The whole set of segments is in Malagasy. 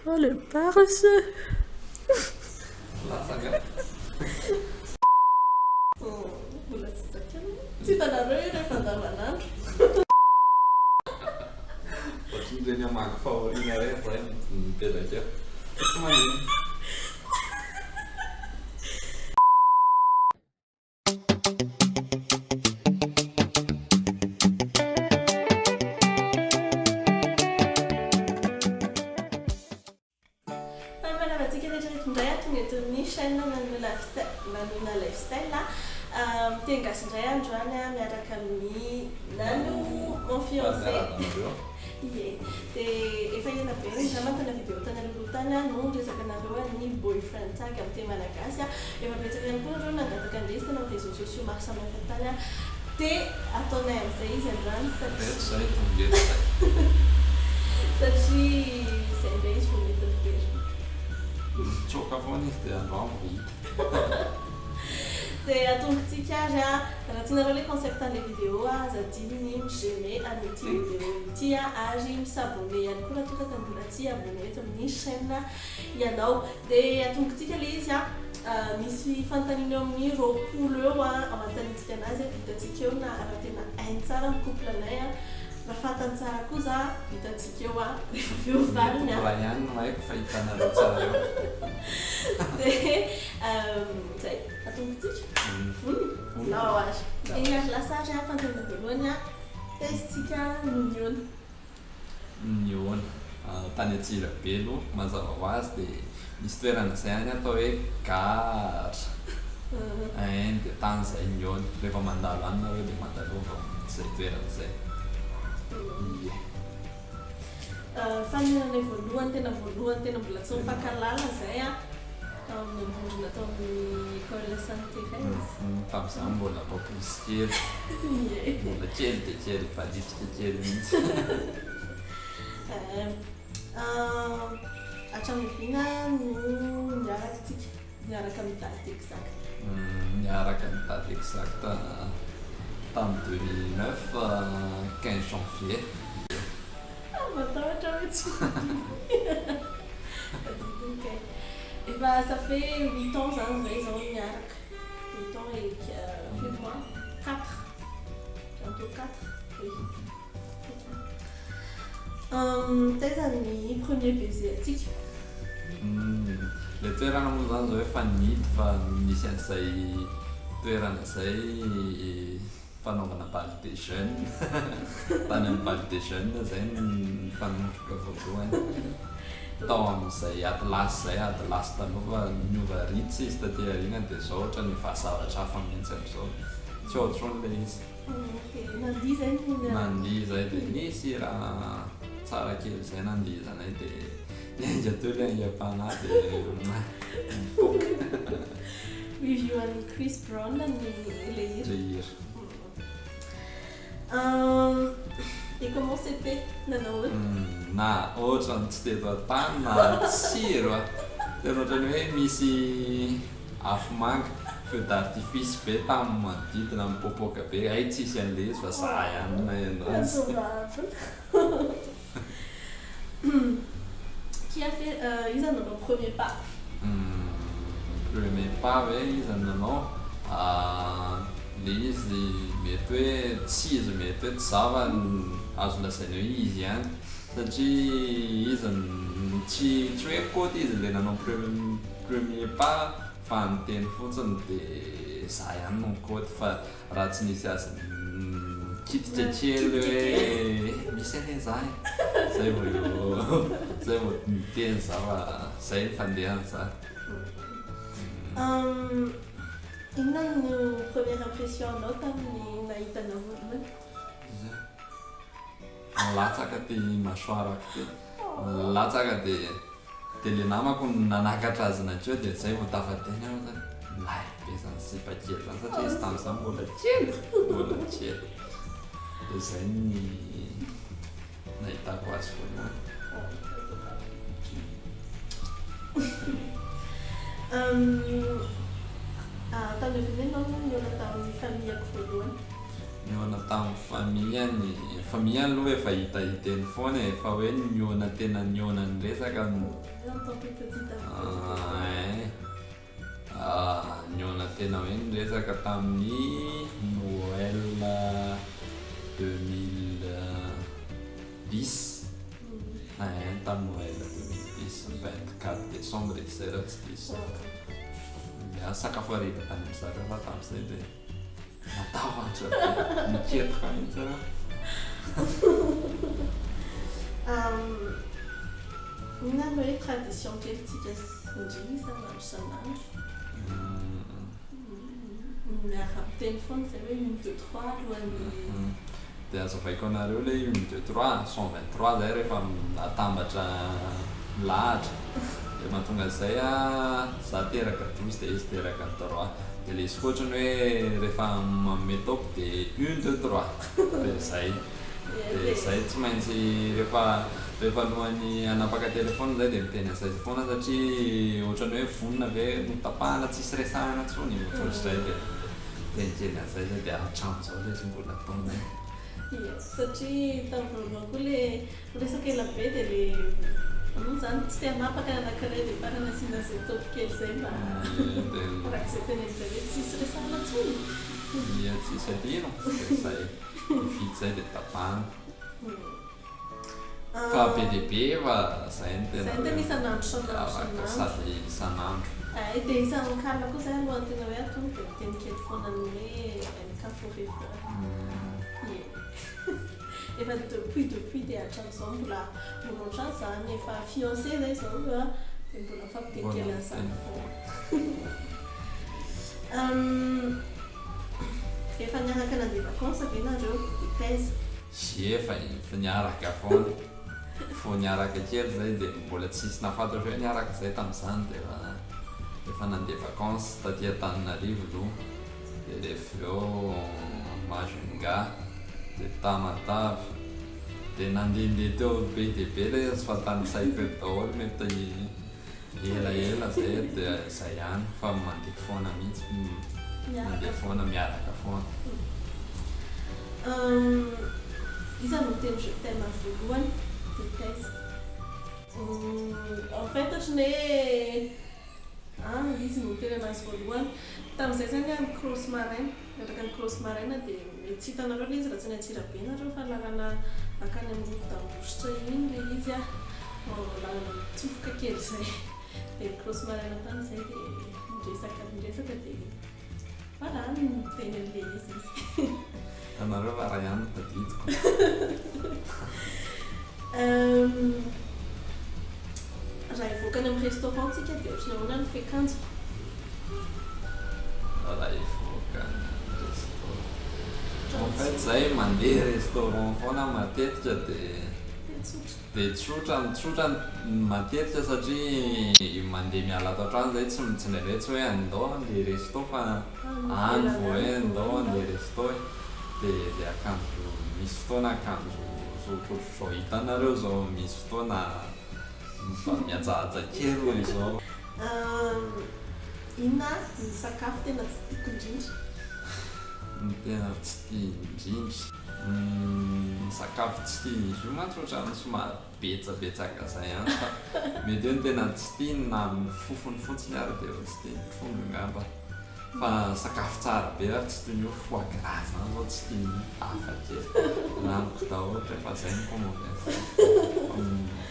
Oh le paresseux! Latsaka. Mbola tsy zaka Tsy hitanareo io rehefa andavanandro. Ohatran'ireny hamaky fahoriana ireny zay mipetraka eo. Tsy maninona. Faly miarahaba antsika rehetra rehetra indray aho tonga eto amin'ny chaîne Nanoina Lifestyle. Miteny gasy indray aho androany miaraka amin'i Nanou mon fiancé. Ie. Dia efa ela be za manko na vidéo tany alohaloha tany aho no niresaka anareo an'ny boyfriend tag amin'ny teny malagasy. Efa betsaka ihany koa nareo nangataka an'ilay izy tany amin'ny réseaux sociaux maro samihafa tany. Dia ataonay amin'izay izy androany satria. Eto izay tonga eto izay. Satria izay indray izy vao mety miverina. Nitsoaka foana izy dia androany vao hita. Dia atombotsika ary a! Raha tianareo ilay concept an'ilay vidéo a, aza adino ny mi-j'aime an'ity vidéo ity a, ary mi-s'abonner ihany koa raha toa ka ka mbola tsy abonné eto amin'ny chaîne ianao. Dia atombotsika ilay izy a, misy fanontaniana eo amin'ny 20 eo a, anontaniantsika anazy a, hitantsika eo na raha tena hainy tsara ny couple anay a, raha fantany tsara koa za, hitantsika eo a, rehefa avy eo valiny a. Ny couple ihany no haiko fa hitanareo tsara eo. Dia zay, atombotsika? Vonona? Ndao ary. Eny ary lasa ary an, fanontaniana voalohany an, taiza tsika no nihaona? Nihaona. Tany Antsirabe aloha, mazava ho azy dia misy toerana izay any atao hoe gare. Ein, dia tany izahay nihaona. Rehefa mandalo any nareo dia mandalova amin'izay toerana izay. Ie. Fanenanay voalohany tena voalohany tena mbola tsy nifankahalala izay an, tao amin'ny Ambondrona tao amin'ny école Sainte Thérèse. Tamin'izaho mbola papoose kely, mbola kely dia kely, balitrika kely mihitsy. Hatramin'ny oviana no niaraka tsika? Niaraka amin'ny date exacte. Niaraka ny date exacte tamin'ny 2009, 15 janvier. Matahotra aho hoe tsy tadidiny kay. Efa ça fait huit ans zany zay zao niaraka. Huit ans et firy mois? Quatre. Bientôt quatre, oui. Taiza ny premier baiser antsika? Ilay toerana moa izany izao efa nihidy fa nisy an'izay toerana izay fanaovana bal des jeunes. Tany amin'ny bal des jeunes izay no nifanoroka voalohany. Tao amin'izay Atlas izay, Atlas taloha fa niova Ritz izy taty aoriana dia izao ohatran'ny efa zavatra hafa mihitsy amin'izao. Tsy ao intsony ilay izy. Dia nandihy izay ny niaraka. Nandihy izay dia nisy hira tsara kely izay nandihizanay dia niainga teo ilay aingam-panahy dia nipoaka. Review an'i Chris Brown ny ilay hira. Ilay hira. Et comment c'était? Nanao ahoana? Na ohatran'ny tsy teto an-tany natsiro a! Tena ohatran'ny hoe misy Afomanga, feu d'artifice be tamin'ny manodidina mipoapoaka be, hay tsisy an'ilay izy fa za ihany no naheno azy. Qui a fait, iza no nanao premier pas? Premier pas ve iza no nanao? Ilay izy mety hoe tsy izy mety hoe tsy za fa azo lazaina hoe izy ihany satria izy tsy tsy hoe kôty izy ilay nanao Premier pas fa niteny fotsiny de za ihany no nikaoty fa raha tsy nisy azy nikitika kely hoe misy anie za e, zay vao zay vao niteny za fa zay ny fandehany zany. Inona no première impression nao tamin'ny nahita anao voalohany? Iza? Nilatsaka ty mâchoire-ko ty, nilatsaka de Dia le namako no nanakatra azy nankeo dia zay vao tafateny aho zany, milay be zany sipa kely zany satria izy tamin'izany mbola kely, mbola kely. Dia zay ny nahitako azy voalohany. Tany oviana ianao no nihaona tamin'ny famille-ko voalohany? Nihaona tamin'ny famille-ny, famille-ny aloha efa hitahita eny foana e, fa hoe nihaona tena nihaona niresaka no. Ein, nihaona tena hoe niresaka tamin'ny Noël 2010, ein, tamin'ny Noël 2010, 24 décembre izy izay raha tsy diso. Dia sakafo hariva tany amin-dry zareo aho tamin'izay dia. Matahotra be, miketrika mihitsy aho. Inona no hoe tradition kelintsika sy ndry isan'andro isan'andro? Miaraka miteny foana izay hoe une deux trois alohan'ny. Dia azavaiko anareo ilay une deux trois, 123 izay rehefa atambatra milahatra. Dia mahatonga an'izay za teraka 12 dia izy teraka trois. Dia ilay izy koa ohatran'ny hoe rehefa manome top dia une deux trois. Dia izay. Dia izay tsy maintsy rehefa rehefa alohan'ny hanapaka telephone izay dia miteny an'izay foana satria ohatran'ny hoe vonona ve notapahana tsisy resahana intsony ohatrohatr'izay dia. Teny kely an'izay zay dia hatramin'izao ilay izy mbola ataonay. Ie, satria tamin'ny voalohany koa ilay resaka ela be dia ilay moa izany tsy te hanapaka ny anankiray dia farany asiana an'izay top kely izay mba araka izay teneniny izay hoe tsisy resahana intsony. Ie, tsisy adino, dia izay, vita izay dia tapahana. Fa be dia be fa zay no tena Zay no tena isan'andro isan'andro miavaka isan'andro. sady isan'andro. Ay dia isan'kalina koa zay alohan'ny tena hoe atono dia miteny kely foana ny hoe MK forever. Ie. Efa depuis depuis dia hatramin'izao mbola mbola ohatran'izany efa fiancé zay izao a dia mbola mifampiteny Mbola kely miteny an'izany foana. Foana. Efa niaraka nandeha vacances ve nareo? Dia taiza? Efa efa niaraka foana, vao niaraka kely zay dia mbola tsisy nahafantatra hoe niaraka zay tamin'izany dia efa efa nandeha vacances taty Antananarivo aloha dia rehefa avy eo Majunga dia Tamatave dia nandehandeha teo be dia be ilay izy fa tanisaiko eto daholo mety elaela zay dia zay ihany fa mandeha foana mihitsy mandeha foana miaraka foana. Iza no niteny je t'aime voalohany dia taiza? En fait ohatran'ny hoe ah izy no niteny anazy voalohany. Tamin'izay zany aho ni-cross maraina, niaraka ni-cross maraina dia mety tsy hitanareo ilay izy raha tsy any Antsirabe nareo fa lalana mankany amin'ny route d'Ambositra iny ilay izy ah, lalana mitsofoka kely izay. Dia ni-cross maraina tany izay dia niresaka niresaka dia Voilà, niteny an'ilay izy izy. Hitanareo fa iray ihany no tadidiko. Raha hivoaka any amin'ny restaurant tsika dia ohatran'ny ahoana ny fiakanjoko? Raha hivoaka any amin'ny restaurant. En fait zay mandeha restaurant foana matetika dia. Dia tsotra. Dia tsotra, tsotra matetika satria mandeha miala ato an-trano zay tsy tsy indraindray tsy hoe andao andeha resto fa any vao hoe andao andeha resto e. Dia le akanjo misy fotoana akanjo ohatrohatr'izao hitanareo izao misy fotoana mba mihajahaja kely hoy izao. Inona ny sakafo tena tsy tiako indrindra? Ny tena tsy tia indrindra? Ny sakafo tsy tian'izy io mantsy ohatran'ny somary betsabetsaka zay ihany fa mety hoe ny tena tsy tiany na ny fofony fotsiny ary dia efa tsy tiany, trondro angamba. Fa sakafo tsara be ary tsy toy ny hoe foie gras zany zao tsy tiany, hafa kely. Laniko daholo rehefa zay no commande azy.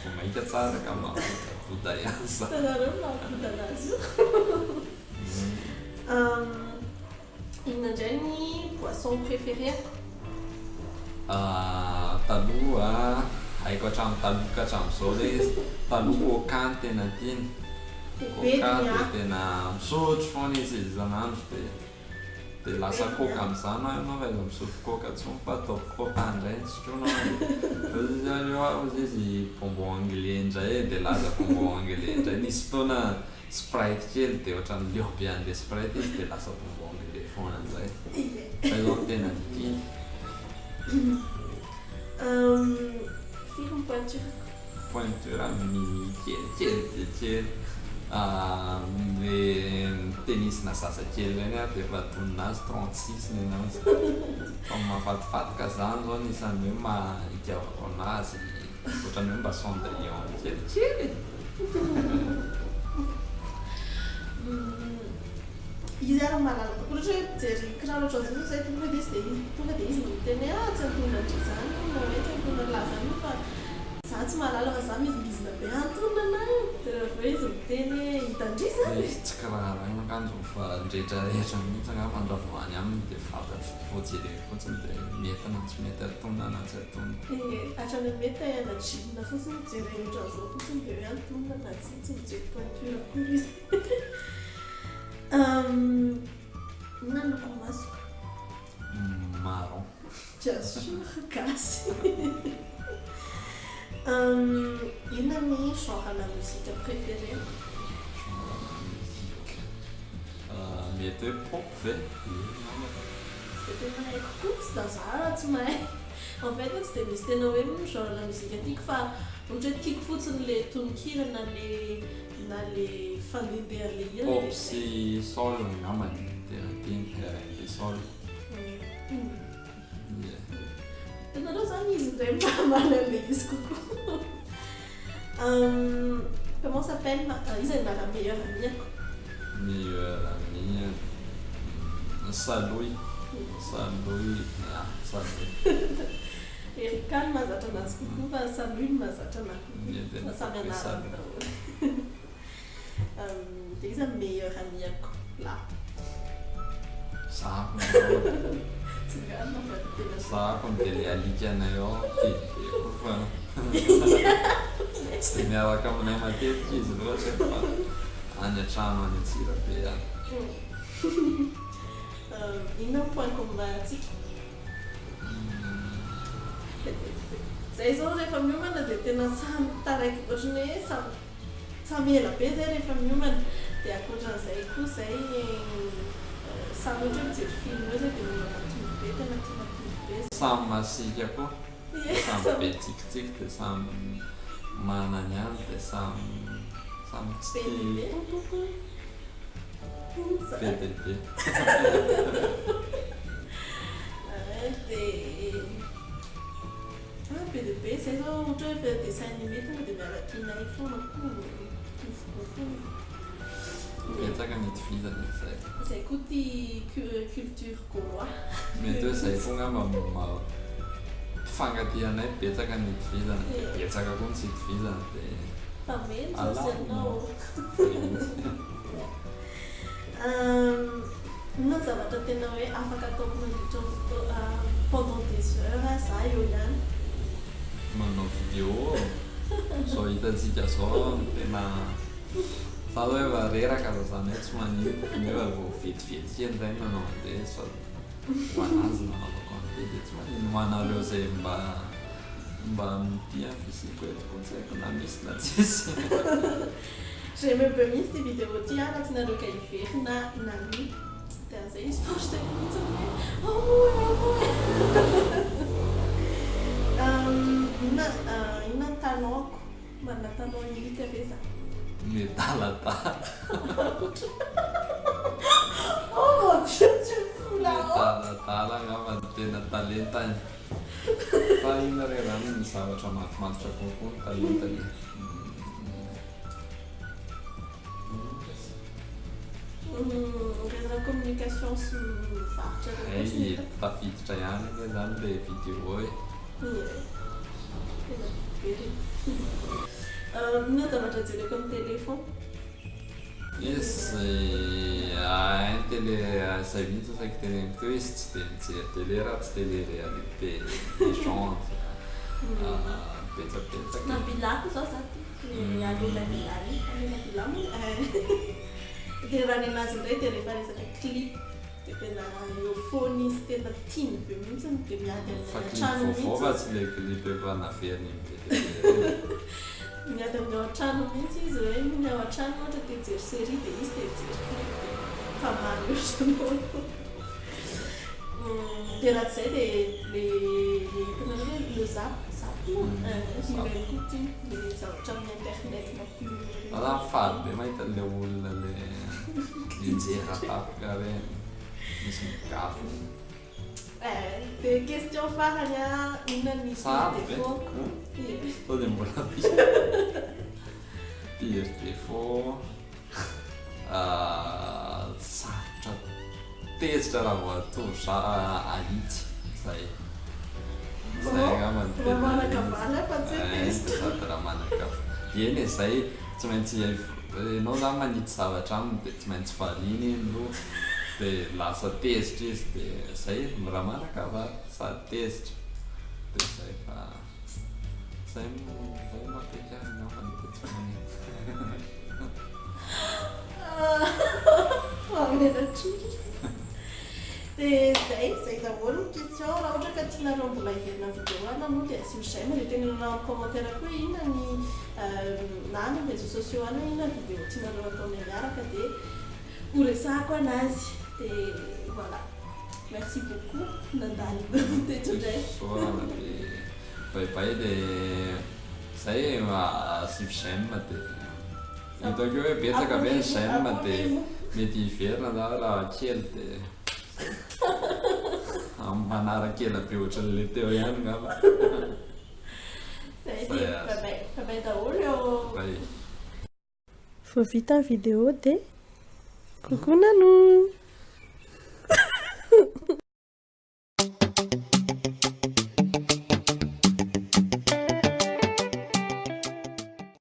Vao mainka tsara ka mahabodaboda ihany za. Hitanareo ny mahaboda anazy io. Inona indray ny boisson préféré-ko? Taloha, haiko hatramin'ny taloha ka hatramin'izao ilay izy, taloha coca no tena tiany, coca dia tena misotro foana izy isan'andro dia dia lasa coca amin'izany aho ianao fa efa misotro coca intsony fa ataoko coca indray no sotroina hoy izy, aleo aho hoy izy bonbon anglais indray dia lasa bonbon anglais indray, nisy fotoana Sprite kely dia ohatran'ny leo be an'ilay sprite izy dia lasa bonbon anglais foana indray. Zay zao no tena tiany. Firy ny pointure-ko? Pointure mini kely, kely dia kely. Le tenisina zazakely ireny ary dia efa antonona azy 36 nenazy. Fa mahafatifaty ka zany zao anisan'ny hoe maha itiavako anazy ohatran'ny hoe mba Cendrillon kelikely e. Izy ary mahalala kokoa ohatra hoe mijery kiraro ohatran'izao zao zay tonga dia izy dia tonga dia izy no miteny hoe ah tsy antonona an-dry zany io na hoe tsy antonona an'lah zany io fa za tsy mahalala fa za mizingizina be antonona anah io dia rehefa avy eo izy miteny hoe hitan-dry zany Ilay izy tsy kiraro ihany akanjo fa ny rehetrarehetra mihitsy angamba raha vao any aminy dia fantatro vao jereny fotsiny dia mety na tsy mety antonona na tsy antonona. Dia hatrany amin'ny hoe taillana jean fotsiny jereny ohatran'izao fotsiny dia hoe antonona na tsia, tsy mijery pointure akory izy. Inona ny loko masoko? Marron. Bien sûr, gasy. Inona ny genre-na musique préféré-nao? Genre-na musique, mety hoe pop ve? Ie angamba. Tsy dia tena haiko koa, tsy da za tsy mahay. En fait tsy dia misy tena hoe genre-na musique tiako fa ohatra hoe tiako fotsiny ilay tononkira na ilay na le fandehandehan'le hira Pop sy soul angamba no tena tiany, R&B soul. Yeah. Hitanareo zany izy indray mamaly an'le izy kokoa. Comment s'appelle ma iza ny mara meilleur amie-ko? Meilleur amie, Salohy, Salohy, ya Salohy. Erika no mahazatra anazy kokoa fa Salohy no mahazatra anahy kokoa. Fa samy anarany daholo. Dia iza no meilleur amie-ko? Lahy. Zahako Tsy mialona fa tena. Zahako ny dia ilay alikanay ao kely be koa fa tsy dia miaraka aminay matetika izy loatra fa any an-trano any Antsirabe any. Inona ny point commun antsika? Zay zao rehefa miomana dia tena samy taraiky ohatran'ny hoe samy samy ela be zay rehefa miomana dia ankoatran'izay koa zay samy ohatra hoe mijery film eo zay dia mora matory be tena tia matory be zay. Samy masiaka koa, samy be tsikitsiky dia samy manana ny azy dia samy samy tsy tia be dia be. Dia ah be dia be zay zao ohatra hoe efa dessin animé tonga dia miala tianay foana koa mitovy koa foana. Betsaka ny itovizana izay. Zay koa tia culture gaulois. Mety hoe zay koa angamba no maha mpifankatia anay, betsaka ny itovizana dia betsaka koa ny tsy itovizana dia Fameno zao sy ianao. Inona ny zavatra tena hoe afaka ataoko mandritra ny fotoana pendant des heures za eo ihany? Manao vidéo, zao hitantsika zao no tena za zao efa reraka aza zany hoe tsy maninona nefa vao vetivety kely zay no nanao an'ilay izy fa ho an'azy no nanaovako an'ity dia tsy maninona, ho anareo izay mba mba mitia ny fisiako eto koa tsy haiko na misy na tsisy. J'aime be mihitsy ity vidéo ity an, raha tianareo ka hiverina Nani dia zay izy forceko mihitsy hoe ao moa e ao moa e. Inona inona ny talent-ko? Manana talent unique ve za? Miadaladala. Oh mon Dieu, tu me fous la honte. Miadaladala angamba no tena talentany. Fa inona re zany ny zavatra mahafinaritra kokoa ny talentany e? Resaka communication sy mivarotra ireny Hay fotsiny hitako. tafiditra ihany anie zany le vidéo e. Ie. Tena be re. Inona ny zavatra jereko amin'ny télé foana? Izy un télé izay mihitsy no saika teneniko teo izy tsy dia mijery télé raha tsy télé réalité légende betsabetsaka. Nabila koa zao za ty. Ny Alula Bilal, Alula Bilal moa eh. Dia raha ny anazy indray dia rehefa resaka clip dia tena eo foana izy, tena tiany be mihitsy dia miady amin'ny Fa any clip an-trano vaovao fa mihitsy. tsy ilay clip efa naveriny be dia be ireny. Miady amin'ny ao an-trano mihitsy izy hoe ny ao an-trano ohatra te hijery série dia izy te hijery clip dia mifamaly ohatran'ireo. Dia raha tsy izay dia le le hitanareo hoe le zap, zap moa? Ireny koa tiany, le zavatra amin'ny internet mampiomehy ireny. Za zany faly be mahita an'ilay olona le mianjera tampoka reny, misy migafy. Eh, dia question farany a, inona ny pire Sahady ve? défaut? Ie. Sao dia mbola pire. Pire défaut, sarotra tezitra raha vao atoro za ahitsy, zay. Zay angamba no Raha tena manan-kavana fa tsy hoe Eh, tezitra. sady raha manan-kavana. Eny e, zay tsy maintsy ianao zany manitsy zavatra aminy dia tsy maintsy valiany iny aloha dia lasa tezitra izy dia zay raha manan-kavana sady tezitra dia zay fa zay zay no mampiaiky ahy angambany dia tsy maninona. Mahamenatra. Dia zay, zay daholo ny question. Raha ohatra ka tianareo mbola hiverina vidéo any moa dia asio j'aime dia tenenina amin'ny commentaire koa hoe inona ny na any amin'ny réseaux sociaux any hoe inona ny vidéo tianareo ataonay miaraka dia ho resahako anazy. Dia voilà. Merci beaucoup nandalo teto indray. Soa dia bye bye dia zay asio j'aime dia hitako hoe betsaka be ny j'aime dia mety hiverina za raha kely dia amin'ny manaraka ela be ohatran'ilay teo ihany angamba. Zay Zay dia azy. bye bye. Bye bye daholo. Bye. Vao vita ny vidéo dia coucou Nanou.